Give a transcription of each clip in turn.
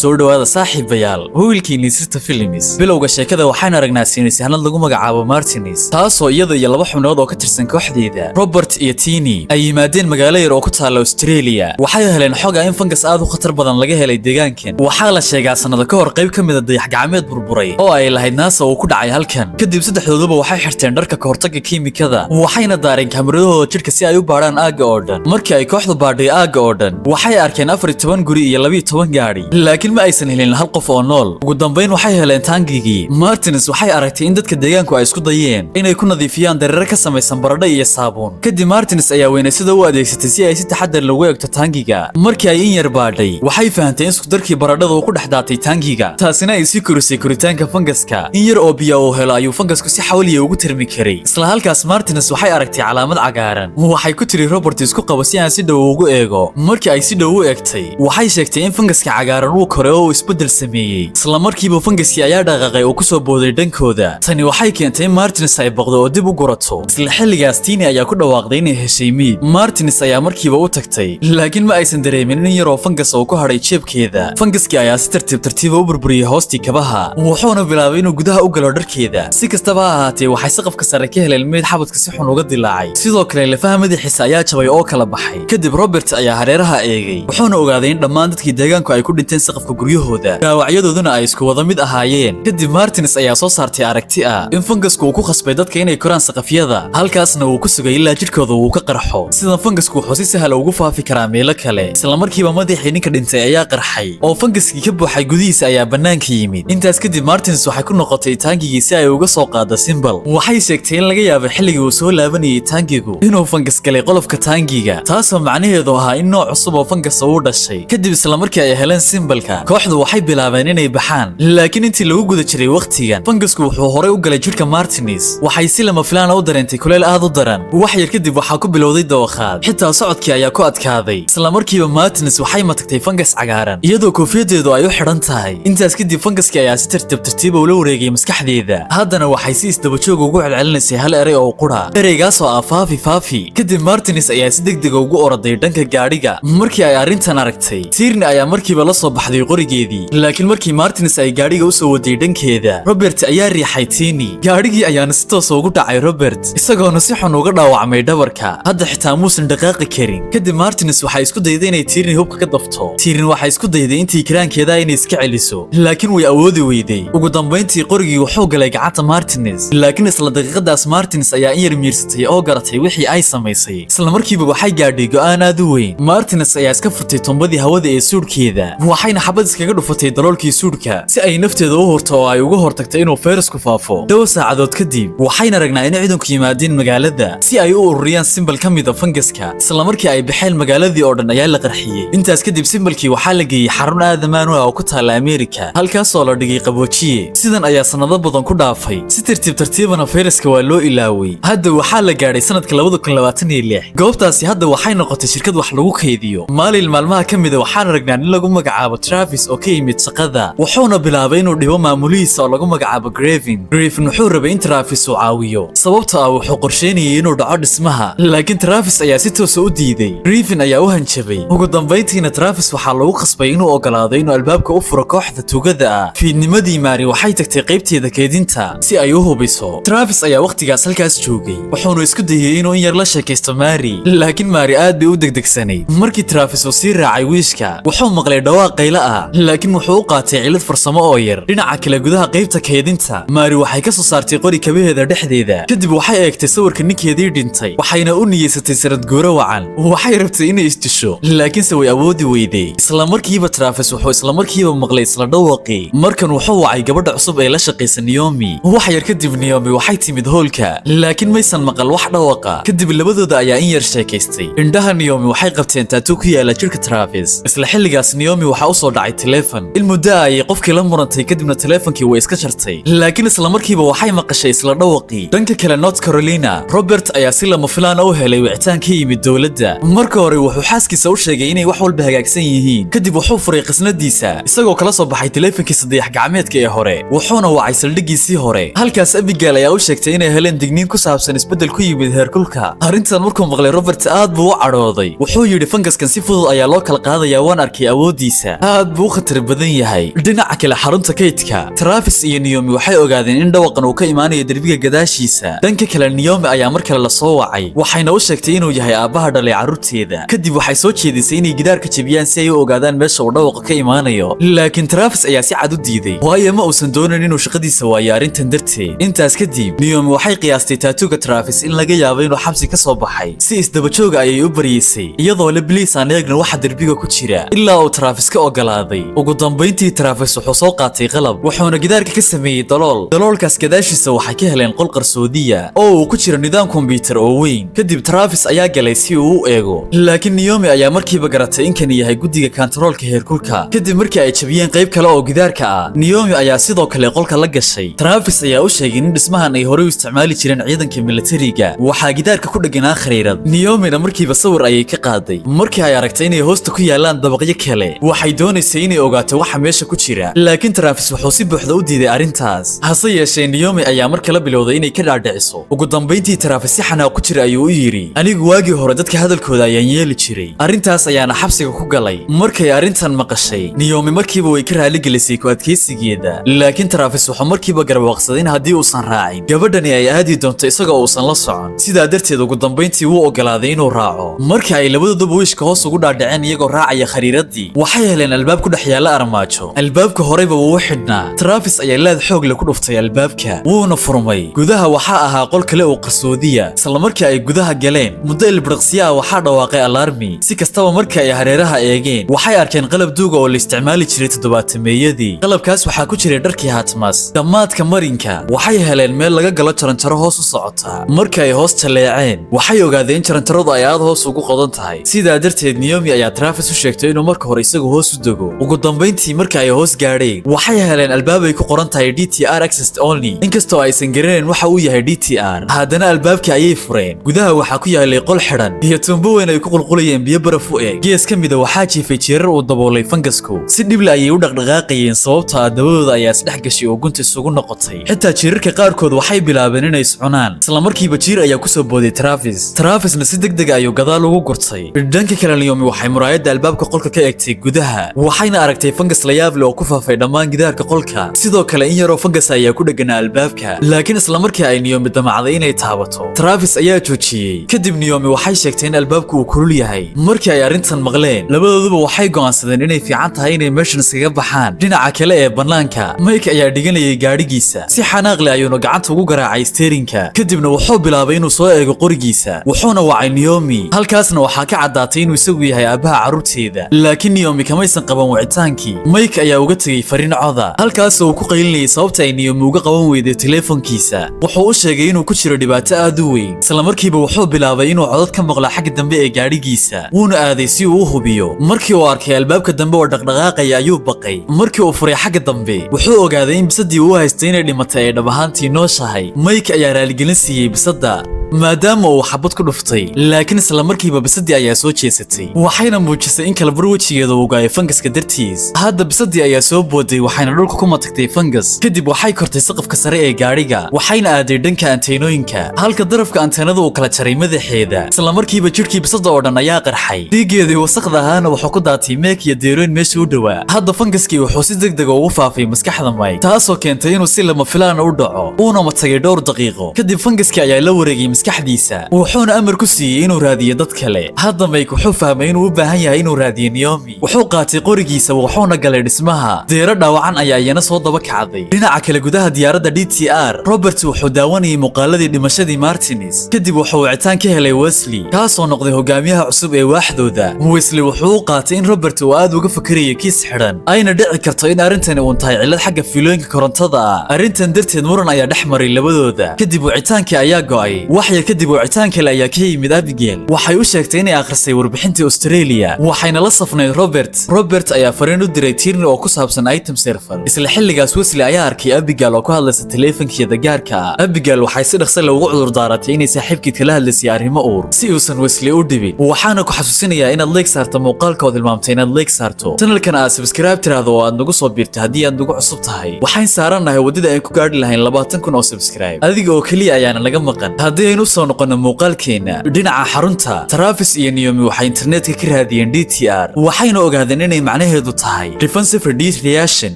Soo dhowaada saaxiibayaal, wiilkiinii Sirta Films. Bilowga sheekada waxaan aragnaa saynisyahanad lagu magacaabo Martins, taasoo iyada iyo laba xubnood oo ka tirsan kooxdeeda, Robert iyo Tini, ay yimaadeen magaalo yar oo ku taalla Australia. Waxay heleen xog ah in fangas aad u khatar badan laga helay deegaankan. Waxaa la sheegaa sannado ka hor qayb ka mid a dayax gacmeed burburay oo ay lahayd NASA uu ku dhacay halkan. Kadib saddexdooduba waxay xirteen dharka kahortagga kiimikada, waxayna daareen kaamiradahooda jidhka si ay u baadhaan aagga oo dhan. Markii ay kooxdu baadhay aagga oo dhan, waxay arkeen 14 guri iyo 12 gaadhi, laakiin ma aysan helin hal qof oo nool. Ugu dambayn waxay heleen taangigii. Martins waxay aragtay in dadka deegaanku ay isku dayeen inay ku nadiifiyaan dareere ka samaysan baradho iyo saabuun. Kadib Martins ayaa weynaysada u adeegsatay si ay si taxadar loogu eegto taangiga. Markii ay in yar baadhay, waxay fahantay in iskudarkii baradhada uu ku dhex daatay taangiga, taasina ay sii korisay koritaanka fangaska. In yar oo biyo uu helo ayuu fangasku si xawliya ugu tirmi karay. Isla halkaas Martins waxay aragtay calaamad cagaaran. Waxay ku tiri Robert, "Isku qabo si aan si dhow ugu eego." Markii ay si dhow u eegtay, waxay sheegtay in fangaska cagaaran uu koray oo uu isbeddel sameeyey. Isla markiiba fangaskii ayaa dhaqaaqay oo kusoo booday dhankooda. Tani waxay keentay in Martins ay baqdo oo dib u gurato. Isla xilligaas Tini ayaa ku dhawaaqday inay heshay miid. Martins ayaa markiiba u tagtay, laakiin ma aysan dareemin in yaroo fangas uu ku hadhay jeebkeeda. Fangaskii ayaa si tartiib tartiiba u burburiyey hoostii kabaha, wuxuuna bilaabay inuu gudaha u galo dharkeeda. Si kastaba ha ahaatee, waxay saqafka sare ka heleen meyd xabadka si xun uga dilaacay. Sidoo kale lafaha madaxiisa ayaa jabay oo kala baxay. Kadib Robert ayaa hareeraha eegay, wuxuuna ogaaday in dhammaan dadkii deegaanku ay ku dhinteen saqafka guryahooda, dhaawacyadooduna ay isku wada mid ahaayeen. Kadib Martins ayaa soo saartay aragti ah in fangasku uu ku khasbay dadka inay koraan saqafyada, halkaasna uu ku sugay ilaa jidhkooda uu ka qarxo. Sidan fangasku wuxuu si sahal ugu faafi karaa meelo kale. Isla markiiba madaxii ninka dhintay ayaa qarxay oo fangaskii ka buuxay gudihiisa ayaa bannaanka yimid. Intaas kadib Martins waxay ku noqotay taangigii si ay uga soo qaado simbal. Waxay sheegtay in laga yaabo xilligii uu soo laabanayay taangigu inuu fangas galay qolofka taangiga, taasoo macnaheedu ahaa in nooc cusub oo fangas uu dhashay. Kadib isla markii ay heleen simbalka, kooxdu waxay bilaabeen inay baxaan, laakiin intii lagu guda jiray wakhtigan fangasku wuxuu horay u galay jidhka Martins. Waxay si lama filaana u dareentay kuleel aad u daran. Wax yar kadib waxaa ku bilowday dawakhaad, xitaa socodkii ayaa ku adkaaday. Isla markiiba Martins waxay matagtay fangas cagaaran iyadoo koofiyadeedu ay u xidhan tahay. Intaas kadib fangaskii ayaa si tartiib tartiiba ula wareegay maskaxdeeda. Haddana waxay si isdabajoog ugu celcelinaysay hal erey oo qura, ereygaasoo ah "faafi, faafi". Kadib Martins ayaa si degdega ugu oroday dhanka gaadhiga. Markii ay arrintan aragtay, Tierney ayaa markiiba la soo baxday qorigeedii, laakiin markii Martins ay gaadhiga usoo waday dhankeeda, Robert ayaa riixay Tierney. Gaadhigii ayaana si toosa ugu dhacay Robert, isagoona si xun uga dhaawacmay dhabarka. Hadda xitaa muusan dhaqaaqi karin. Kadib Martins waxay isku dayday inay Tierney hubka ka dafto. Tierney waxay isku dayday intii karaankeeda inay iska celiso, laakiin way awoodi weyday. Ugu dambayntii qorigii wuxuu galay gacanta Martins, laakiin isla daqiiqadaas Martins ayaa in yar miirsatay oo garatay wixii ay samaysay. Isla markiiba waxay gaadhay go'aan aad u weyn. Martins ayaa iska furtay tuumbadii hawada ee suudhkeeda, waxayna xabad iskaga dhufatay daloolkii suudhka si ay nafteeda u hurto oo ay uga hortagto inuu fayrasku faafo. Dhowr saacadood kadib waxayna ragnaa in ciidanku yimaadeen magaalada si ay u ururiyaan simbal ka mid a fangaska. Isla markii ay baxeen, magaaladii oo dhan ayaa la qarxiyey. Intaas kadib simbalkii waxaa la geeyey xarun aad amaan u ah oo ku taalla Ameerika, halkaasoo la dhigay qaboojiye. Sidan ayaa sannado badan ku dhaafay. Si tartiib tartiibana fayraska waa loo ilaaway. Hadda waxaa la gaadhay sanadka 2026. Goobtaasi hadda waxay noqotay shirkad wax lagu kaydiyo. Maalin maalmaha ka mida waxaan aragnaa nin lagu magacaabo Travis oo ka yimid shaqada, wuxuuna bilaabay inuu dhibo maamulihiisa oo lagu magacaabo Gravin. Gravin wuxuu rabay in Travis uu caawiyo, sababtoo ah wuxuu qorsheynayay inuu dhaco dhismaha, laakiin Travis ayaa si toosa u diiday. Gravin ayaa u hanjabay. Ugu dambayntiina Travis waxaa lagu qasbay inuu ogolaado inuu albaabka u furo kooxda tuugada ah. Fiidnimadii Mary waxay tagtay qaybteeda kaydinta si ay u hubiso. Travis ayaa wakhtigaas halkaas joogay, wuxuuna isku dayay inuu in yar la sheekaysto Mary, laakiin Mary aad bay u degdegsanayd. Markii Travis uu sii raacay wiishka, wuxuu maqlay dhawaaq qaylo ah, laakiin wuxuu u qaatay cilad farsamo oo yar. Dhinaca kale, gudaha qaybta kaydinta, Mary waxay ka soo saartay qori kabaheeda dhexdeeda. Kadib waxay eegtay sawirka ninkeedii dhintay, waxayna u niyeysatay sanad guuro wacan. Waxay rabtay inay isdisho, laakiinse way awoodi weyday. Isla markiiba Travis wuxuu isla markiiba maqlay isla dhawaqii. Markan wuxuu wacay gabadha cusub ee la shaqaysa, Naomi. Wax yar kadib Naomi waxay timid hoolka, laakiin maysan maqal wax dhawaqa. Kadib labadooda ayaa in yar sheekaystay. Indhaha Naomi waxay qabteen tattoo ku yaala jirka Travis. Isla xilligaas Naomi waxaa u soo dhacay taleefon. In muddo ah ayay qofkii la murantay, kadibna taleefonkii way iska jartay, laakiin isla markiiba waxay maqashay isla dhawaqii. Dhanka kale, North Carolina, Robert ayaa si lama filaan u helay wicitaan ka yimid dowladda. Marka hore wuxuu xaaskiisa u sheegay inay wax walba hagaagsan yihiin. Kadib wuxuu furay qasnadiisa isagoo kala soo baxay taleefankiisa dayax gacmeedka ee hore, wuxuuna wacay saldhiggiisii hore. Halkaas Abigail ayaa u sheegtay inay heleen digniin ku saabsan isbeddel ku yimid heerkulka. Arrintan markuu maqlay Robert aad buu u cadhooday. Wuxuu yidhi, "Fangaskan si fudud ayaa loo kala qaadayaa, waan arkay awooddiisa." Aad Aad buu u khatar badan yahay. Dhinaca kale, xarunta kaydka, Travis iyo Naomi waxay ogaadeen in dhawaqan uu ka imaanayo derbiga gadaashiisa. Dhanka kale, Naomi ayaa mar kale la soo wacay, waxayna u sheegtay inuu yahay aabbaha dhalay carruurteeda. Kadib waxay soo jeedisay inay gidaarka jebiyaan si ay u ogaadaan meesha uu dhawaqa ka imaanayo, laakiin Travis ayaa si cad u diiday, waayo ma uusan doonayn inuu shaqadiisa waayo arrintan darteed. Intaas kadib, Naomi waxay qiyaastay tattoo-ga Travis in laga yaabo inuu xabsi ka soo baxay. Si isdabajooga ayay u baryeysay, iyadoo le, "Please, aan eegna waxa derbiga ku jira," ilaa uu Travis ka ogolaaday. Ugu dambayntii, Travis wuxuu soo qaatay qalab, wuxuuna gidaarka ka sameeyey dalool. Daloolkaas gadaashiisa waxay ka heleen qol qarsoodiya oo uu ku jiro nidaam kombiyuutar oo weyn. Kadib Travis ayaa galay si uu u eego, laakiin Naomi ayaa markiiba garatay in kani yahay guddiga kantaroolka heerkulka. Kadib markii ay jabiyeen qayb kale oo gidaarka ah, Naomi ayaa sidoo kale qolka la gashay. Travis ayaa u sheegay in dhismahan ay horey u isticmaali jireen ciidanka militariga. Waxaa gidaarka ku dheganaa khariirad, Naomina markiiba sawir ayay ka qaaday. Markii ay aragtay inay hoosta ku yaalaan dabaqyo kale, waxay doonaysay inay ogaato waxa meesha ku jira, laakiin Travis wuxuu si buuxda u diiday arrintaas. Hase yeeshee, Naomi ayaa mar kale bilowday inay ka dhaadhiciso. Ugu dambayntii, Travis si xanaaq ku jira ayuu u yidhi, "Anigu waagii hore dadka hadalkooda ayaan yeeli jiray, arrintaas ayaana xabsiga ku galay." Markay arrintan maqashay Naomi, markiiba way ka raaligelisay ku adkaysigeeda, laakiin Travis wuxuu markiiba garwaaqsaday in haddii uusan raacin gabadhani ay aadi doonto isagoo uusan la socon. Sidaa darteed, ugu dambayntii wuu ogolaaday inuu raaco. Markii ay labadooduba wiishka hoos ugu dhaadhaceen iyagoo raacaya khariiradii, waxay heleen albaab ku dhex yaalla armaajo. Albaabka horeyba wuu u xidhnaa. Travis ayaa laad xoog leh ku dhuftay albaabka, wuuna furmay. Gudaha waxaa ahaa qol kale oo qarsoodiya. Isla markii ay gudaha galeen, muddo ilbiriqsiya ah waxaa dhawaaqay alarmi. Si kastaba, markii ay hareeraha eegeen, waxay arkeen qalab duuga oo la isticmaali jiray toddobaatameeyadii. Qalabkaas waxaa ku jiray dharkii hazmat. Dhammaadka marinka waxay heleen meel laga galo jaranjaro hoos u socota. Markii ay hoos jalleeceen, waxay ogaadeen in jaranjaradu ay aad hoos ugu qodan tahay. Sidaa darteed, Naomi ayaa Travis u sheegtay inuu marka hore isagu hoos u dego. Ugu dambayntii, markii ay hoos gaadheen, waxay heleen albaab ay ku qoran tahay DTR access only. Inkastoo aysan garanayn waxa uu yahay DTR, haddana albaabkii ayay fureen. Gudaha waxaa ku yaalay qol xidhan iyo tuumbo weyn ay ku qulqulayeen biyo baraf u eg. Gees ka mida waxaa jiifay jiirar uu daboolay fangasku. Si dhible ayay u dhaqdhaqaaqayeen, sababta ah dabadooda ayaa isdhex gashay oo gunta isugu noqotay. Xitaa jiirarka qaarkood waxay bilaabeen inay iscunaan. Isla markiiba jiir ayaa kusoo booday Travis, Travisna si degdeg ayuu gadaal ugu gurtay. Dhanka kale, Naomi waxay muraayadda albaabka qolka ka eegtay gudaha, waxayna aragtay fangas la yaab leh oo ku faafay dhammaan gidaarka qolka. Sidoo kale, in yaroo fangas ayaa ku dheganaa albaabka, laakiin isla markii ay Naomi damacday inay taabato, Travis ayaa joojiyey. Kadib Naomi waxay sheegtay in albaabku uu kulul yahay. Markii ay arrintan maqleen, labadooduba waxay go'aansadeen inay fiican tahay inay meeshan iskaga baxaan. Dhinaca kale ee bannaanka, Mike ayaa dhiganayay gaadhigiisa. Si xanaaq leh ayuuna gacanta ugu garaacay steerinka. Kadibna wuxuu bilaabay inuu soo eego qorigiisa, wuxuuna wacay Naomi. Halkaasna waxaa ka caddaatay inuu isagu yahay aabbaha carruurteeda, laakiin Naomi kamaysan qaban wicitaankii. Mike ayaa uga tegey fariin coda, halkaasoo uu ku qaylinayay sababta ay Naomi uga qaban weyday teleefonkiisa. Wuxuu u sheegay inuu ku jiro dhibaato aad u weyn. Isla markiiba wuxuu bilaabay inuu codad ka maqlo xagga dambe ee gaadhigiisa, wuuna aaday si uu u hubiyo. Markii uu arkay albaabka dambe oo dhaqdhaqaaqaya ayuu baqay. Markii uu furay xagga dambe, wuxuu ogaaday in bisadii uu haystay inay dhimatay ay dhab ahaantii nooshahay. Mike ayaa raaligelin siiyey bisadda maadaama uu xabad ku dhuftay, laakiin isla markiiba bisadii ayaa soo jeesatay, waxayna muujisay in kalabar wejigeeda uu go'ay fangaska dartiis. Hadda bisadii ayaa soo booday, waxayna dhulka ku matagtay fangas. Kadib waxay kortay saqafka sare ee gaadhiga, waxayna aaday dhanka anteenooyinka, halka darafka anteenada uu kala jaray madaxeeda. Isla markiiba jidhkii bisada oo dhan ayaa qarxay, dhiiggeedii wasaqda ahaana wuxuu ku daatay Mike iyo deerooyin meesha u dhowaa. Hadda fangaskii wuxuu si degdega ugu faafay maskaxda Mike, taasoo keentay inuu si lama filaana u dhaco, uuna matagay dhowr daqiiqo. Kadib fangaskii ayaa la wareegay maskaxdiisa, wuxuuna amar ku siiyey inuu raadiyo dad kale. Hadda Mike wuxuu fahmay inuu u baahan yahay inuu raadiyo Naomi. Wuxuu qaatay qorigiisa, wuxuuna galay dhismaha. Deero dhaawacan ayaa iyana soo daba kacday. Dhinaca kale, gudaha diyaaradda DTR, Robert wuxuu daawanayay muuqaaladii dhimashadii Martins. Kadib wuxuu wicitaan ka helay Wesley, kaasoo noqday hogaamiyaha cusub ee waaxdooda. Wesley wuxuu u qaatay in Robert uu aad uga fakerayo kiis xidhan, ayna dhici karto in arrintani uun tahay cillad xagga fiilooyinka korontada ah. Arrintan darteed muran ayaa dhex maray labadooda. Kadib wicitaankii ayaa go'ay. Wax yar kadib, wicitaan kale ayaa ka yimid Abigail. Waxay u sheegtay inay akhrisay warbixintii Australia, waxayna la safnayd Robert. Robert ayaa fariin u diray Tierney oo ku saabsan item server. Isla xilligaas, Wesley ayaa arkay Abigail oo ku hadlaysa taleefankeeda gaarka ah. Abigail waxay si dhaqso leh ugu cudur daaratay inay saaxiibkeed kala hadlaysay arrimo uur, si uusan Wesley u dhibin. Waxaana ku xasuusinayaa inaad like saarto muuqaalka ood hilmaamtay inaad like saarto, channelkan aad subscribe tiraahdo oo aad nagu soo biirto haddii aad nagu cusub tahay. Waxayn saarannahay waddada aan ku gaadhi lahayn 20,000 oo subscribe. Adiga oo keliya ayaana naga maqan. Haddii Haddaynu usoo noqonno muuqaalkeenna, dhinaca xarunta, Travis iyo Naomi waxay internetka ka raadiyeen DTR, waxayna ogaadeen inay macnaheedu tahay defensive death reaction.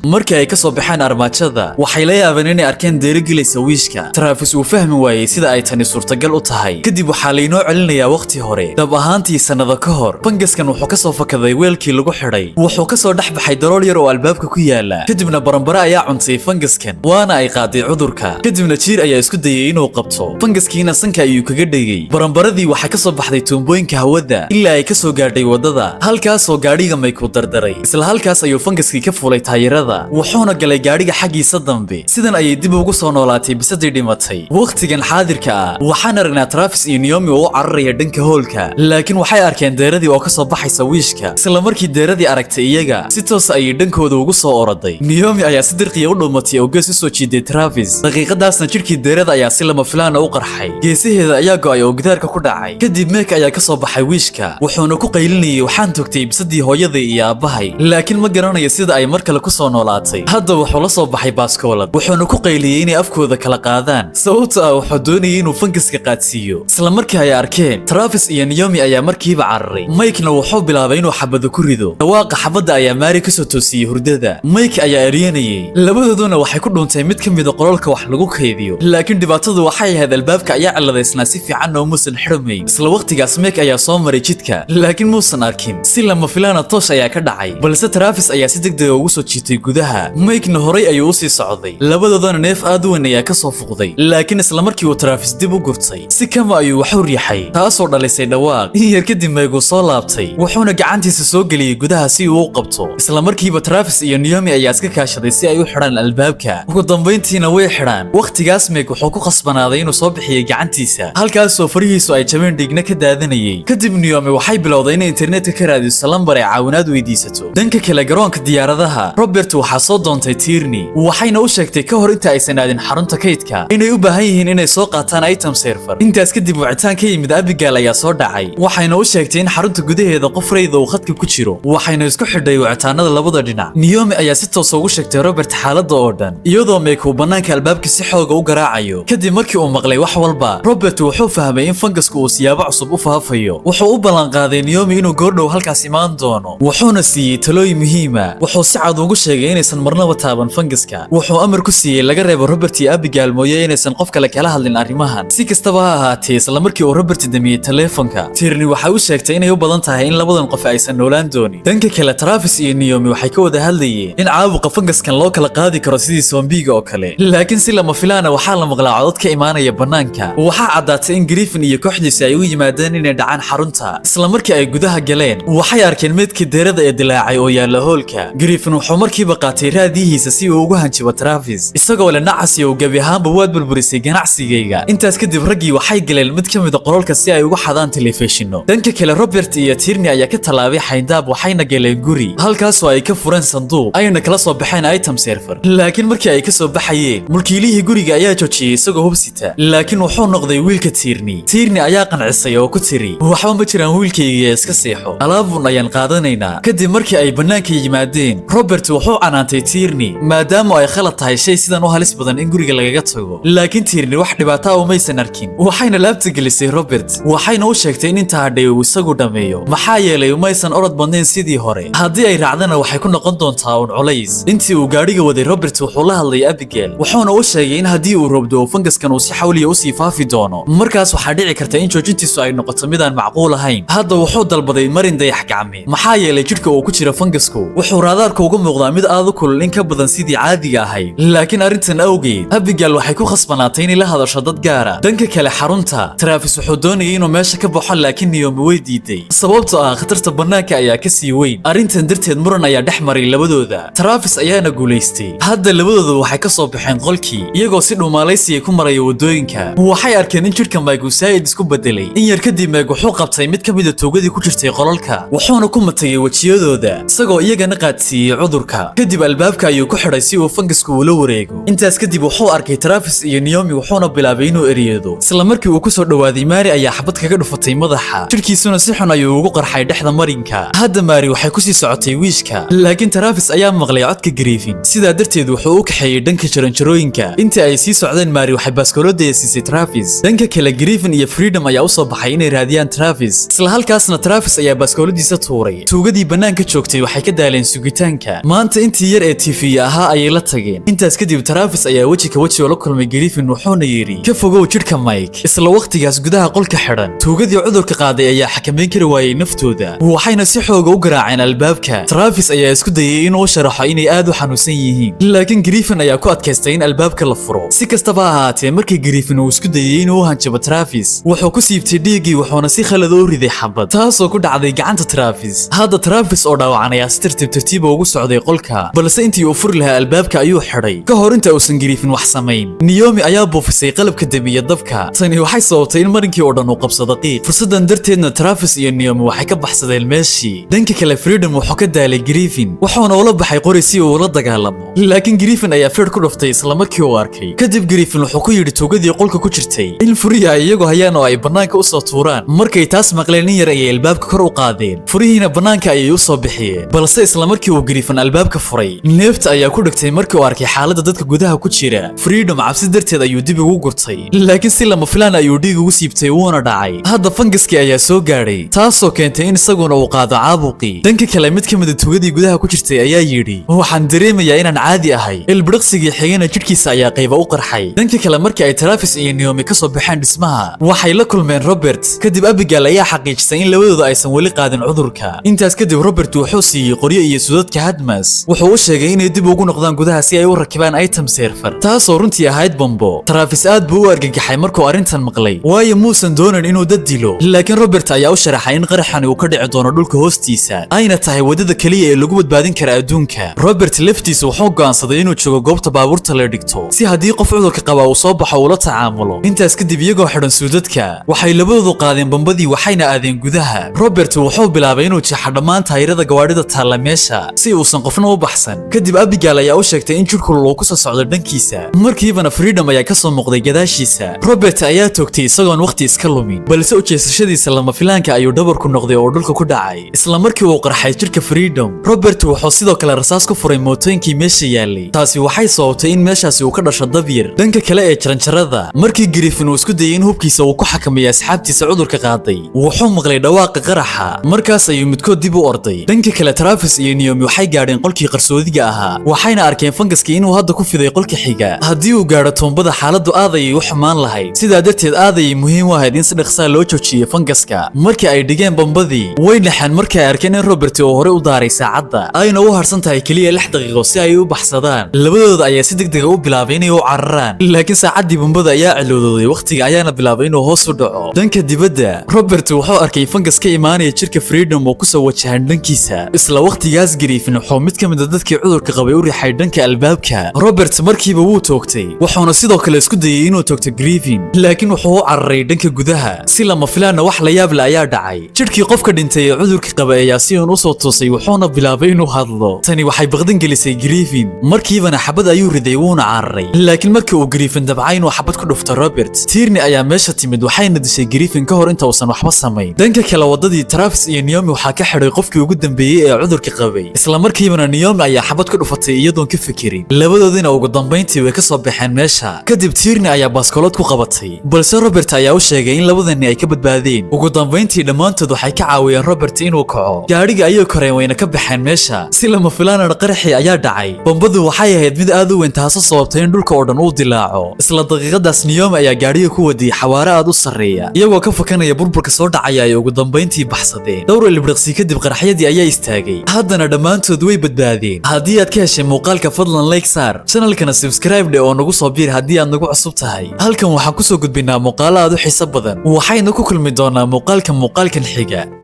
Markii ay ka soo baxeen armaajada, waxay la yaabeen inay arkeen deero gelaysa wiishka. Travis uu fahmi waayey sida ay tani suurtagal u tahay. Kadib waxaa laynoo celinayaa waqti hore, dhab ahaantii sannado ka hor. Fangaskan wuxuu ka soo fakaday weelkii lagu xidhay, wuxuu ka soo dhex baxay dalool yar oo albaabka ku yaala. Kadibna baranbare ayaa cuntay fangaskan, waana ay qaaday cudurka. Kadibna jiir ayaa isku dayay inuu qabto fangaskiina, sanka ayuu kaga dhegay. Baranbaradii waxay ka soo baxday tuumbooyinka hawada ilaa ay ka soo gaadhay waddada, halkaasoo gaadhiga Mayku dardaray. Isla halkaas ayuu fangaskii ka fuulay taayirada, wuxuuna galay gaadhiga xaggiisa dambe. Sidan ayay dib ugu soo noolaatay bisadii dhimatay. Wakhtigan xaadirka ah waxaan aragnaa Travis iyo Naomi oo u cararaya dhanka hoolka, laakiin waxay arkeen deeradii oo ka soo baxaysa wiishka. Isla markii deeradii aragtay iyaga, si toos ayay dhankooda ugu soo oroday. Naomi ayaa si dirqiya u dhuumatay oo gees u soo jiiday Travis. Daqiiqadaasna jidhkii deerada ayaa si lama filaana u qarxay, geesaheeda ayaa go'ay oo gidaarka ku dhacay. Kadib Mek ayaa ka soo baxay wiishka, wuxuuna ku qaylinayay: "Waxaan togtay bisadii hooyaday iyo aabbahay, laakiin ma garanayo sida ay mar kale ku soo noolaatay." Hadda wuxuu la soo baxay baaskoolad, wuxuuna ku qayliyey inay afkooda kala qaadaan, sababta ah wuxuu doonayay inuu fangaska qaadsiiyo. Isla markii ay arkeen, Travis iyo Naomi ayaa markiiba cararay. Mike-na wuxuu bilaabay inuu xabado ku rido. Dhawaaqa xabadda ayaa Mary ka soo toosiyey hurdada. Mike ayaa eryanayay, labadooduna waxay ku dhuuntay mid ka mida qolalka wax lagu kaydiyo, laakiin dhibaatadu waxay ahayd albaabka ayaa ciladaysnaa, si fiicanna umuusan xidhmayn. Isla waqtigaas Mike ayaa soo maray jidka, laakiin muusan arkin. Si lama filaana toosh ayaa ka dhacay, balse Travis ayaa si degdega ugu soo jiitay gudaha. Mike-na horay ayuu usii socday, labadoodana neef aad u weyn ayaa ka soo fuqday, laakiin isla markii uu Travis dib u gurtay, si kama ayuu wax u riixay, taasoo dhalisay dhawaaq. In yar kadib Mike uu soo laabtay, wuxuuna gacantiisa soo geliyey gudaha si uu u qabto. Isla markiiba Travis iyo Naomi ayaa iska kaashaday si ay u xidhaan albaabka. Ugu dambayntiina way xidhaan. Wakhtigaas Mike wuxuu ku khasbanaaday inuu soo bixiyey gacantiisa, halkaasoo farihiisu ay jabeen, dhiigna ka daadanayay. Kadib Naomi waxay bilowday inay internetka ka raadiso lambar ay caawinaad weydiisato. Dhanka kale, garoonka diyaaradaha, Robert waxaa soo doontay Tierney, waxayna u sheegtay ka hor inta aysan aadin xarunta kaydka inay u baahan yihiin inay soo qaataan item server. Intaas kadib wicitaan ka yimid Abigail ayaa soo dhacay, waxayna u sheegtay in xarunta gudaheeda qof rayda uu khadka ku jiro, waxayna isku xidhay wicitaanada labada dhinac. Naomi ayaa si toos ugu sheegtay Robert xaaladda oo dhan, iyadoo Mike uu bannaanka albaabka si xooga u garaacayo. Kadib markii uu maqlay wax walba, Robert wuxuu fahmay in fangasku uu siyaabo cusub u faafayo. Wuxuu u ballanqaaday Naomi inuu goordhow halkaas imaan doono, wuxuuna siiyey talooyin muhiima. Wuxuu si cad ugu sheegay inaysan marnaba taaban fangaska. Wuxuu amar ku siiyey, laga reebo Robert iyo Abigail mooye, inaysan qof kale kala hadlin arrimahan. Si kastaba ha ahaatee, isla markii uu Robert damiyey taleefonka, Tierney waxay u sheegtay inay u badan tahay in labadan qof aysan noolaan doonin. Dhanka kale, Travis iyo Naomi waxay ka wada hadlayeen in caabuqa fangaskan loo kala qaadi karo sidii zombie-ga oo kale, laakiin si lama filaana waxaa la maqlaa codad ka imaanaya bannaanka. Waxaa caddaatay in Griffin iyo kooxdiisa ay u yimaadeen inay dhacaan xarunta. Isla markii ay gudaha galeen, waxay arkeen meydka deerada ee dilaacay oo yaalla hoolka. Griffin wuxuu markiiba qaatay raadiyihiisa si uu ugu hanjibo Travis, isagoo leh: "Nacas iyo gebi ahaanba waad burburisay ganacsigayga." Intaas kadib raggii waxay galeen mid ka mid a qolalka si ay uga xadaan telefishinno. Dhanka kale, Robert iyo Tierney ayaa ka tallaabay xayndaab, waxayna galeen guri, halkaasoo ay ka fureen sanduuq ayna kala soo baxeen item server. Laakiin markii ay ka soo baxayeen, mulkiilihii guriga ayaa joojiyey isagoo hubsita, laakiin wuxuu noqday wiilka Tierney. Tierney ayaa qancisay oo ku tiri: "Waxba ma jiraan wiilkayga, iska seexo, alaabun ayaan qaadanaynaa." Kadib markii ay bannaanka yimaadeen, Robert wuxuu canaantay Tierney maadaama ay khalad tahay shay sidan u halis badan in guriga lagaga tago, laakiin Tierney wax dhibaato ah umaysan arkin, waxayna laabta gelisay Robert, waxayna u sheegtay in inta hadhay uu isagu dhammeeyo, maxaa yeelay umaysan orod badnayn sidii hore, haddii ay raacdana waxay ku noqon doontaa uun culays. Intii uu gaadhiga waday, Robert wuxuu la hadlay Abigail, wuxuuna u sheegay in haddii uu roobdo oo fangaskan uu si xawliya usii faafi doono, markaas waxaa dhici karta in joojintiisu ay noqoto midaan macquul ahayn. Hadda wuxuu dalbaday marin dayax gacme, maxaa yeelay jidhka uu ku jira fangasku wuxuu raadaarka uga muuqdaa mid aad u kulul, in ka badan sidii caadiga ahayd. Laakiin arrintan awgeed, Abigail waxay ku khasbanaatay inay la hadasho dad gaara. Dhanka kale, xarunta, Travis wuxuu doonayay inuu meesha ka baxo, laakiin Naomi way diiday, sababtoo ah khatarta bannaanka ayaa ka sii weyn. Arrintan darteed muran ayaa dhex maray labadooda, Travis ayaana guulaystay. Hadda labadooda waxay ka soo baxeen qolkii, iyagoo si dhumaalaysiya ku maraya waddooyinka. Waxay arkeen in jidhka Mike uu saa'id isku bedelay. In yar kadib Mike wuxuu qabtay mid ka mid a tuugadii ku jirtay qolalka, wuxuuna ku matagay wejiyadooda, isagoo iyagana qaadsiiyey cudurka. Kadib albaabka ayuu ku xidhay si uu fangasku ula wareego. Intaas kadib wuxuu arkay Travis iyo Naomi, wuxuuna bilaabay inuu eriyado. Isla markii uu ku soo dhowaaday, Mary ayaa xabad kaga dhufatay madaxa, jidhkiisuna si xun ayuu ugu qarxay dhexda marinka. Hadda Mary waxay ku sii socotay wiishka, laakiin Travis ayaa maqlay codka Griffin, sidaa darteed wuxuu u kaxeeyey dhanka jaranjarooyinka. Intii ay sii socdeen, Mary waxay baaskooladeeda siisay Travis. Travis. Dhanka kale, Griffin iyo Freedom ayaa u soo baxay inay raadiyaan Travis. Isla halkaasna Travis ayaa baaskooladiisa tuuray. Tuugadii bannaanka joogtay waxay ka daaleen sugitaanka. Maanta intii yar ee TV ahaa ayay la tageen. Intaas kadib Travis ayaa weji ka weji ula kulmay Griffin, wuxuuna yidhi, "Ka fogow jidhka Mike." Isla waqtigaas, gudaha qolka xidhan, tuugadii cudurka qaaday ayaa xakameyn kari waayey naftooda, waxayna si xooga u garaaceen albaabka. Travis ayaa isku dayay inuu u sharaxo inay aad u xanuunsan yihiin, laakiin Griffin ayaa ku adkaystay in albaabka la furo. Si kastaba ha ahaatee, markii Griffin uu isku dayay inuu u hanjabo Travis, wuxuu ku siibtay dhiiggii, wuxuuna si khalad u riday xabad, taasoo ku dhacday gacanta Travis. Hadda Travis oo dhaawacan ayaa si tartiib tartiiba ugu socday qolka, balse intii uu furi lahaa albaabka ayuu xidhay. Ka hor inta uusan Griffin wax samayn, Naomi ayaa buufisay qalabka demiya dabka. Tani waxay sababtay in marinkii oo dhan uu qabsado qiiq. Fursadan darteedna Travis iyo Naomi waxay ka baxsadeen meeshii. Dhanka kale, Freedom wuxuu ka daalay Griffin, wuxuuna ula baxay qori si uu ula dagaalamo, laakiin Griffin ayaa feer ku dhuftay isla markii uu arkay. Kadib Griffin wuxuu ku yidhi tuugadii qolka ku jirtay in furihii ay iyagu hayaan oo ay bannaanka u soo tuuraan. Markay taas maqleen, in yar ayay albaabka kor u qaadeen, furihiina bannaanka ayay u soo bixiyeen. Balse isla markii uu Griffin albaabka furay, neefta ayaa ku dhigtay markii uu arkay xaaladda dadka gudaha ku jira. Freedom cabsi darteed ayuu dib ugu gurtay, laakiin si lama filaan ayuu dhiig ugu siibtay, wuuna dhacay. Hadda fangaskii ayaa soo gaadhay, taasoo keentay in isaguna uu qaado caabuqii. Dhanka kale, mid ka mid a tuugadii gudaha ku jirtay ayaa yidhi, "Waxaan dareemayaa inaan caadi ahay." Ilbiriqsigii xigana jidhkiisa ayaa qayba u qarxay. Dhanka kale, markii ay Travis iyo Naomi ka soo baxeen dhismaha, waxay la kulmeen Robert. Kadib Abigail ayaa xaqiijisay in labadooda aysan weli qaadin cudurka. Intaas kadib Robert wuxuu siiyey qoryo iyo suudadka hazmat. Wuxuu u sheegay inay dib ugu noqdaan gudaha si ay u rakibaan item server, taasoo runtii ahayd bombo. Travis aad buu u argagaxay markuu arrintan maqlay, waayo muusan doonan inuu dad dilo. Laakiin Robert ayaa u sharaxay in qaraxani uu ka dhici doono dhulka hoostiisa, ayna tahay waddada keliya ee lagu badbaadin kara adduunka. Robert laftiisa wuxuu go'aansaday inuu joogo goobta baabuurta la dhigto, si haddii qof cudurka qaba uu soo baxo ula tacaamulo. Intaas kadib, iyagoo xidhan suudadka, waxay labadoodu qaadeen bambadii, waxayna aadeen gudaha. Robert wuxuu bilaabay inuu jeexo dhammaan taayirada gawaadhida taalla meesha si uusan qofna u baxsan. Kadib Abigail ayaa u sheegtay in jidhku uu ku soo socdo dhankiisa. Markiibana Freedom ayaa ka soo muuqday gadaashiisa. Robert ayaa toogtay isagoon waqti iska lumin, balse ujeesashadiisa lama filaanka ayuu dhabarku noqday oo dhulka ku dhacay. Isla markii uu qarxay jidhka Freedom, Robert wuxuu sidoo kale rasaas ku furay mootooyinkii meesha yaalay. Taasi waxay sababtay in meeshaasi uu ka dhasho dab yar. Dhanka kale ee jaranjarada, markii Griffin uu isku dayay in hubkiisa uu ku xakameeyo asxaabtiisa cudurka qaaday, wuxuu maqlay dhawaaqa qaraxa. Markaas ayuu midkood dib u orday. Dhanka kale, Travis iyo Naomi waxay gaadheen qolkii qarsoodiga ahaa, waxayna arkeen fangaskii inuu hadda ku fiday qolka xiga. Haddii uu gaadho tuumbada, xaaladdu aad ayay u xumaan lahayd. Sidaa darteed aad ayay muhiim u ahayd in si dhaqsaa loo joojiyo fangaska. Markii ay dhigeen bambadii, way naxeen markii ay arkeen in Robert uu horey u daaray saacadda, ayna u harsan tahay keliya 6 daqiiqo si ay u baxsadaan. Labadooda ayaa si degdega u bilaabay inay u cararaan, laakiin saacaddii bambada ayaa cilowdooday, waqtiga ayaana bilaabay inuu hoos u dhaco. Dhanka dibadda, Robert wuxuu arkay fangas ka imaanaya jirka Freedom oo kusoo wajahan dhankiisa. Isla waqtigaas Griffin wuxuu mid ka mid a dadkii cudurka qabay u riixay dhanka albaabka. Robert markiiba wuu toogtay, wuxuuna sidoo kale isku dayay inuu toogto Griffin, laakiin wuxuu u cararay dhanka gudaha. Si lama filaanna wax la yaab leh ayaa dhacay. Jidhkii qofka dhintay ee cudurka qabay ayaa si uun u soo toosay, wuxuuna bilaabay inuu hadlo. Tani waxay baqdin gelisay Griffin. Markiibana xabad ayuu riday, wuuna cararay. Laakiin markii uu Griffin dabcay inuu xabad ku dhufto Robert, Tierney ayaa meesha timid, waxayna dishay Griffin ka hor inta uusan waxba samayn. Dhanka kale, wadadii Travis iyo Naomi waxaa ka xidhay qofkii ugu dambeeyey ee cudurka qabay. Isla markiibana Naomi ayaa xabad ku dhufatay iyadoon ka fikirin. Labadoodina ugu dambayntii way ka soo baxeen meesha. Kadib Tierney ayaa baaskoolad ku qabatay, balse Robert ayaa u sheegay in labadani ay ka badbaadeen. Ugu dambayntii dhammaantood waxay ka caawiyeen Robert inuu kaco. Gaadhiga ayay koreen, wayna ka baxeen meesha. Si lama filaanana qaraxii ayaa dhacay. Bombadu waxay ahayd mid aad u weyn, taasoo sababtay in dhulka oo dhan uu dilaaco. Isla daqiiqadaas Naomi ayaa gaadhiga ku wadiyey xawaare aad u sarreeya. Iyagoo ka fakanaya burburka soo dhacaya ay ugu dambayntii baxsadeen. Dhowr ilbiriqsi kadib qaraxyadii ayaa istaagay. Haddana dhammaantood way badbaadeen. Haddii aad ka heshay muuqaalka, fadlan like saar, channelkana subscribe dhe oo nagu soo biir haddii aad nagu cusub tahay. Halkan waxaan kusoo gudbinaa muuqaalo aad u xiiso badan. Waxaynu ku kulmi doonaa muuqaalka muuqaalkan xiga.